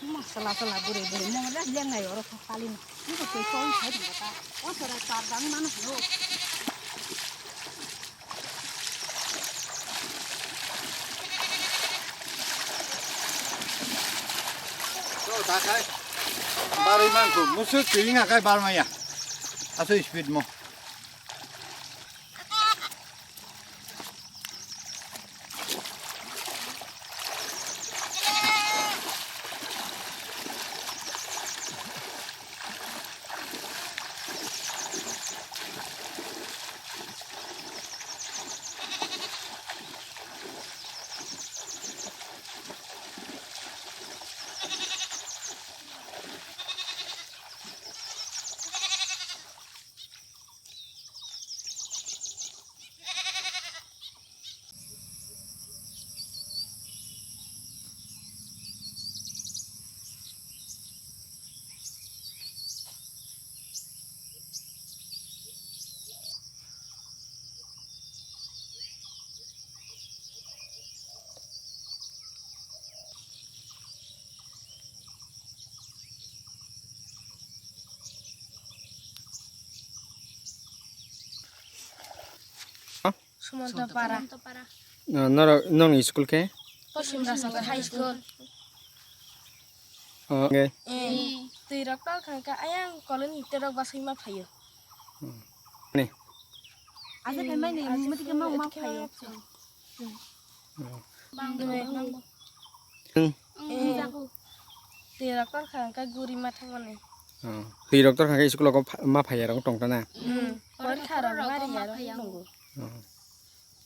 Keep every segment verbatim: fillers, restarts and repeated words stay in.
Masala sala bwrwi bwrwi mo le lengnai oro kho kali no. Ni ko tei koi sai dong ta. O sora char dang mano hino. To ta khai. Barwi man ko musu twi nga khai bar maya. Aso speed mo. Sumontopara. Ah, norok, nong school khe? Poschim Rasongkot High School. Oh, okay. Eh, twi rok tol kha khe ayang colony hite rok basai ma phaio. Hmm. Ni. Aja khe mai ni, mati khe ma ma phaio. Hmm. Bang. Hmm. Eh, twi rok tol kha khe guri ma thangmani. Oh. Twi rok tol kha khe school o pha-, ma phaiya rok tong ta na? Hmm. Porikha rok ma riya rok nungo. Oh.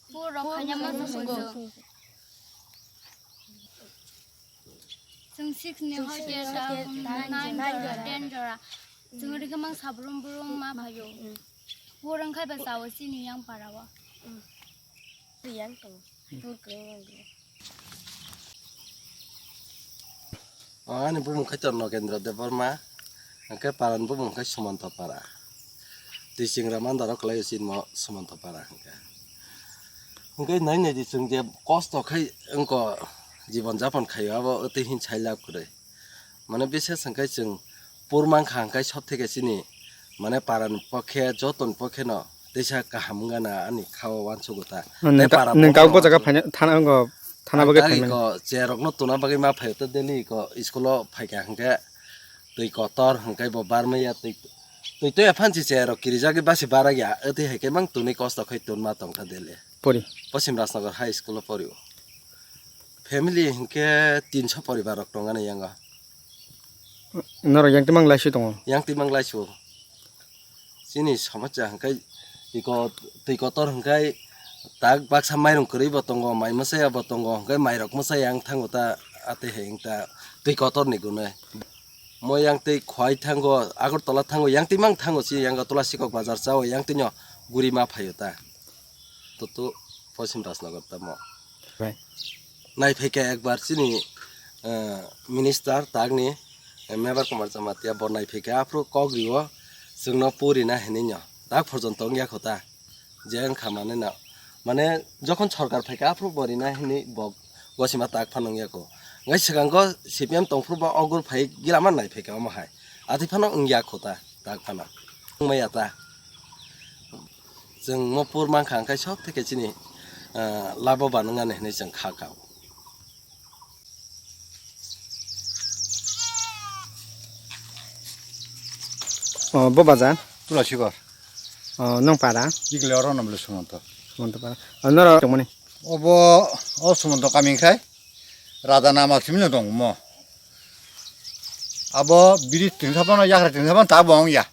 Borok khaina ma thanggo. Chwng six ni hor jora, nine jora, ten jora. Chwng rikha mang sabrum brum ma phaio. Borok khai ba chao chini yang para o. Yang to. Ani bumung khe to Nogendra Debbarma, hwnkhe parani bumung khe Sumanto Para. Twi chingra mandaro kwlaio chini mo Sumanto Para hwnkhe. Hwnkhe nai nai di chwng je kosto khai wngko jibon japon khaio abo twi hin sai lab kwrwi. Mane bises hwnkhe chwng pur mankha hwnkhe sob theke chini mane parani pokhe jotoni pokhe no Teisa kaham wngana ani khao uansugo ta. Nwng Tei ka-, para nwng bokhorok kok o jaga uansuk. Phaina, thana, wngkha, thana Ang bagwi tagi phaimani. Ko chair rokno tuna bagwi ma phaio ta daily ko school o phaikha hwnkhe twi kotor hwnkhe bo barmaya twi, twi twi aphan si chair rok kirijagwi basi baragya, atwi hai khe mang tuni kosto khai tunma tongkha daily. Pori. Posim Rajnagar High School o porio. Family hwnkhe tinso poribar rok tongani yango. Norok yang timang laisi tongo. Yang timang laisi o. Chini somosa hwnkhe iko twi kotor hwnkhe tak baksa mairung kwrwi bo tongo, mai mwsaya bo tongo, hwnkhe mairok mwsaya wng thango ta, atwi hai wng ta twi kotor ni gunai. Mo yang twi khwai thango, Agartala thango, yang twi mang thango, chini yang Agartala Sikok Bazar chao, yang twi no guri ma phaio ta. Toto Posim Rajnagar tamo. Right. Nai phaikha ekbar chini, eh, minister tagni, eh, Mebar Kumar Jamatia bo nai phaikha aphuru kok rio chwngno purina hinwi no. Tak phorjonto wngya kho ta. Je wngkha mane na. Mane jokhon sorkar phaikha aphuru bo rina hinwi bo gosima tak phano wngya kho. Ngai swkango C P M tongphuru bo ogur phai gilama nai phaikha omo hai. Atwi phano wngya kho ta tak phano. Wngmaya ta. Chwng mo pur mankha, hwnkhe sok theke chini, ah, labo banwngani hinwi chwng kha kao. O, bo baja? Tulasikor. O, nwng para? Ikle oro no bole Sumonto. Sumonto para. O, noro tongmani? Obo, o Sumonto kami khai. Raja nama simino tongmo. Abo biri tingsa phano, yakra tingsa phano ta bo wng ya.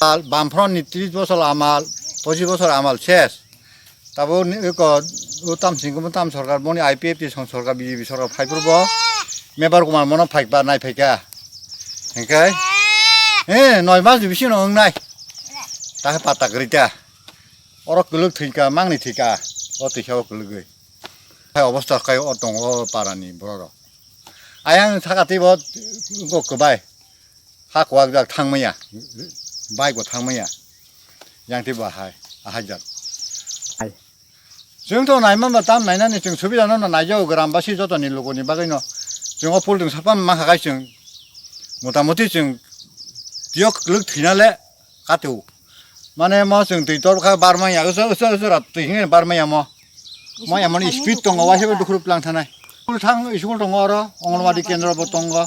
Al, Bamfront ni tris bosor amal, pochis bosor amal ses. Tabo ni eko, o tam sing ko tam sorkar, boni I P F T song sorkar, B J P sorkar phai phuru bo Mebar Kumar mono phai ba nai phai kha. Hingkai, eh, noi mas ni bisingo wng nai. Ta khe pata kwrwi ta. Oro kwlwk thwi kha, mangni thwi kha. O twi kha o kwlwgwi. Hai obosta khai o tongo o para ni borok rok. Ayang saka tei bo go kwbai. Ha kwak jak thang maya. Bike bo thang maya. Yang tei bo hai, ahai jak. Hai. Chwng to naima ba tam nainani chwng subida no naijago gram basi joto ni lugo ni bagwi no. Chwng o pultung sapa ma kha kai chwng. Mota moti chwng tiyok kwlwk thwina le. Katio. Mane mo chwng twi tor kha bar maya, usa, usa, usa rat twi hwnwi bar maya mo. Mo emon speed tongo, waisa bai dukhuruk tlang thanai. School thang, school tongo oro, Anganwadi kendro bo tongo.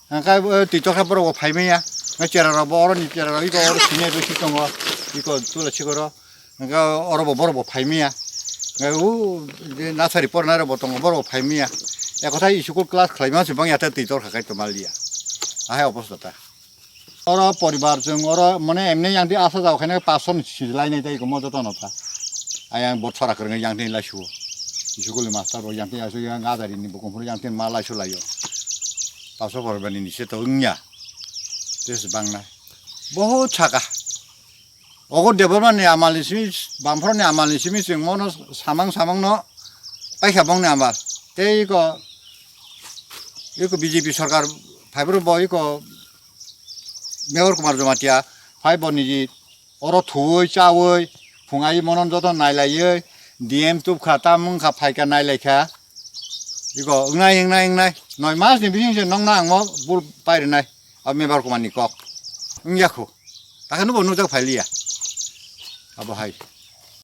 Hingkhe, eh, twi tor kha borok bo phai maya. Ngai chera rok bo oro ni chera rok iko oro sini bai si tongo. Iko tula sikoro. Hingkhe oro bo borok bo phai maya. Ngai u je nasari pornai rok bo tongo, borok bo phai maya. Ekothai school class khlai ma se bang ya tei twi tor kha kai tongma liya. Ahai obosta ta. Oro poribar chwng oro mane emni yang di asa jao khaina paanch sho ni sijilai nai tei komo joto no ta. Ayang bo chora kwrwng yang tei lai suo. School ni master bo yang tei asu yang adari ni bukum phuru yang tei ma lai su lai yo. Paanch sho poribar ni se to wngya. Tes bang nai. Bohut saka. Ogo Debbarma ni amal ni simi, Bamfront ni amal ni simi chwng mono samang samang no paikha bong ni amal. Tei iko, iko B J P sorkar phai boro bo iko Mebar Kumar Jamatia phai bo niji oro thuwi chawi phung ai mono joto nailaiwi D M tubkha ta mungkha phaikha nailaikha. Iko wngnai wngnai wngnai noi mas ni bising se nokna ang mo bul pai rwnai. Abo Mebar Kumar ni kok wngya khu. Takhe nubo nukjak phailiya. Abo hai.